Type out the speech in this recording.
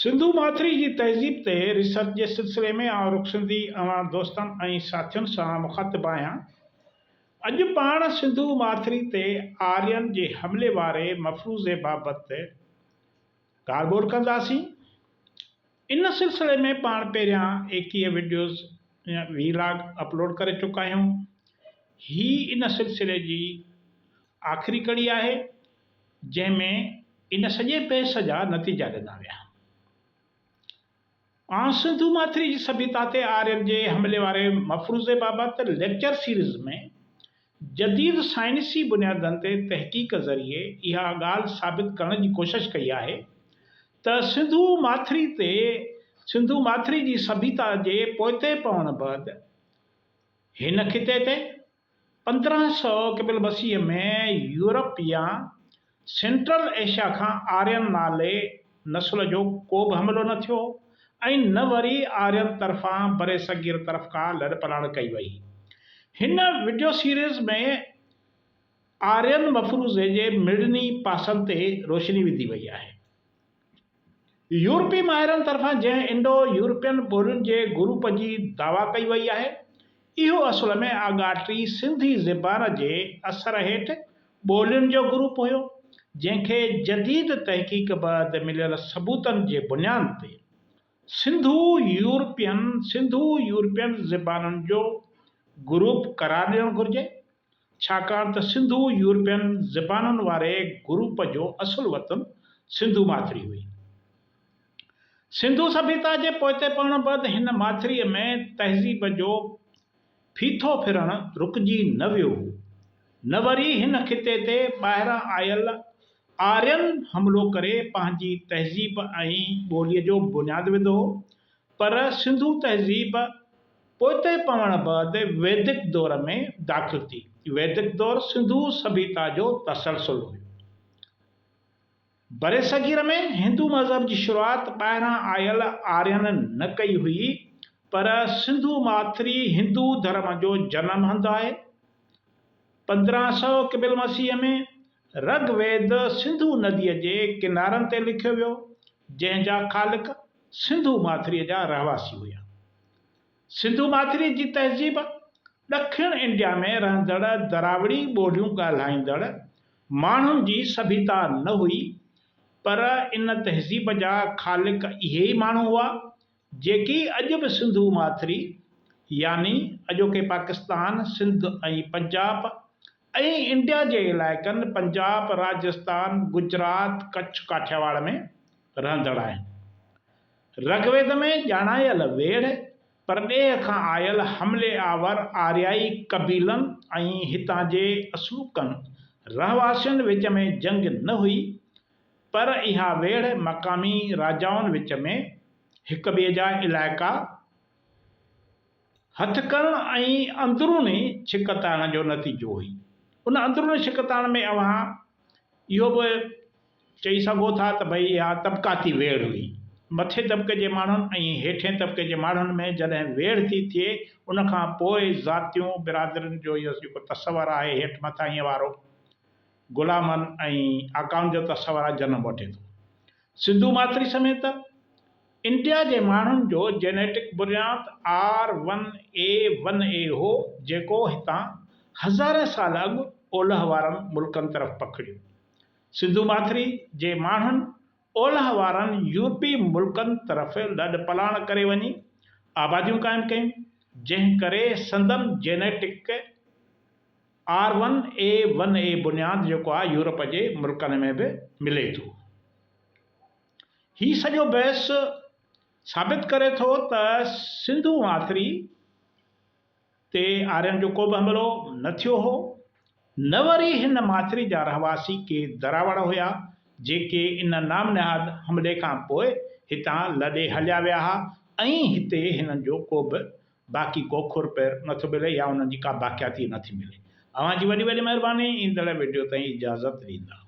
سنڌو ماٿري جي تهذيب تي ريسرچ جي سلسلي ۾ آئون رخ سنڌي اوهان دوستن ۽ ساٿين سان مخاطب آهيان. اڄ پاڻ سنڌو ماٿري تي آرين جي حملي واري مفروضي بابت ڳالهه ٻولهه ڪنداسين. ان سلسلي ۾ پاڻ پهريان 21 وڊيوز يا وي لاگ اپلوڊ ڪري چڪا آهيون. هي ان سلسلي جي آخري ڪڙي آهي. جنهن ۾ ان سڄي بحث جا نتيجا ڏنا ويا. آئون سنڌو ماٿري جي سڀيتا تي آرين جي حملي واري مفروضي بابت ليڪچر سيريز ۾ جديد سائنسي بنيادن تي تحقيق ذريعي اها ڳالهه ثابت ڪرڻ جي ڪوشش ڪئي آهي ته سنڌو ماٿري تي سنڌو ماٿري جي سڀيتا جي پوئتي پوڻ بعد هن خطي تي 1500 قبل مسيح ۾ يورپ يا سينٽرل ايشيا کان آرين نالي نسل جو ڪو به حملو نه ٿيو هو ۽ نه وري آرين طرفان برصغير طرف ڪا لڏپلاڻ ڪئي وئي. هن وڊيو سيريز ۾ آرين مفروضي جي مڙني پاسن تي روشني وڌي وئي آهي. يورپي ماهرن طرفان جنهن انڊو يورپين ٻولين جي گروپ جي دعويٰ ڪئي وئي آهي، اهو اصل ۾ آڳاٽي سنڌي زبان جي اثر هيٺ ٻولين جو گروپ هيو، جنهن کي جديد تحقيق بعد مليل ثبوتن جي بنياد تي سنڌو يورپين سنڌو يورپين زبانن جو گروپ قرار ڏيڻ گهرجي. ڇاڪاڻ ته سنڌو يورپين زبانن واري گروپ جو اصل وطن سنڌو ماٿري هئي. سنڌو سڀيتا جي پوئتي پوڻ بعد هن ماٿريء ۾ تهذيب جو ڦيٿو ڦرڻ رڪجي نه ويو هو، نه وري هن خطي تي ٻاهران آيل آرين حملو ڪري پنهنجي تهذيب ۽ ٻوليء جو بنياد وڌو هو، پر سنڌو تهذيب پوئتي پوڻ بعد ويدڪ دور ۾ داخل ٿي. ويدڪ دور سنڌو سڀيتا جو تسلسل هيو. برصغير ۾ هندو مذهب جي شروعات ٻاهران آيل آرين نه ڪئي هئي، پر سنڌو ماٿري هندو ڌرم جو جنم هنڌ آهي. 1500 قبل مسيح ۾ رگ ويد سنڌو نديء جي ڪنارن تي لکيو ويو، جنهن جا خالق سنڌو ماٿريء جا رهواسي هيا. سنڌو ماٿريء جي تهذيب ڏکڻ انڊيا ۾ رهندڙ دراوڙي ٻوليون ڳالهائيندڙ ماڻهن جي سڀيتا نه هئي، پر ان تهذيب جا خالق اهي ئي ماڻهو هئا، جيڪي اڄ به سنڌو ماٿري يعني اڄوڪي پاڪستان، سنڌ ۽ پنجاب ۽ انڊيا جي علائقن پنجاب، راجستان، گجرات، ڪڇ، ڪاٺياواڙ ۾ رهندڙ آهن. رگ ويد ۾ ڄاڻايل ويڙهه پرڏيهه کان آيل حملي آور آريائي قبيلن ۽ هتان جي اصلوڪن رهواسين وچ ۾ جنگ نه هئي پر اها ويڙهه مقامي راجائن وچ ۾ هڪ ٻئي جا علائقا هٿ ڪرڻ ۽ اندروني ڇڪتاڻ جو نتيجو هئي. ان اندروني ڇڪتاڻ ۾ اوهان اهو به چئي سگهو ٿا ته ڀئي اها طبقاتي ويڙهه هئي. مٿين طبقي جي ماڻهن ۽ هيٺين طبقي جي ماڻهن ۾ جڏهن ويڙهه ٿي ٿئي ان کان پوء ذاتيون، برادرين جو اهو جيڪو تصور آهي هيٺ مٿاهينء وارو، غلامن ۽ آقائن جو تصور آهي جنم وٺي ٿو. سنڌو ماٿري سميت انڊيا جي ماڻهن جو جينيٽڪ بنياد R one A one A هو جيڪو هتان هزارين سال اڳ اولهه وارن ملڪن طرف پکڙيو. سنڌو ماٿري جي ماڻهن اولهه وارن يورپي ملڪن طرف لڏپلاڻ ڪري وڃي آباديون قائم ڪيون، جنهن ڪري سندن genetic R one A one A بنياد جيڪو آهي يورپ جي ملڪن ۾ به ملي ٿو. هي سڄو بحث ثابت ڪري ٿو ته سنڌو ماٿري تي آرين جو ڪو به حملو نه ٿيو هو، نه وري هن ماٿري جا رهواسي ڪي دراوڙ هيا، جيڪي ان نام نهاد حملي کان پوء هتان لڏي هليا ويا ها ۽ هتي هنن جو ڪو به باقي ڪو کر پير نه ٿو ملي يا انهن جي ڪا باقيات ئي نه ٿي ملي. اوهان جي وڏي وڏي مهرباني ايندڙ وڊيو تائين اجازت ڏيندا.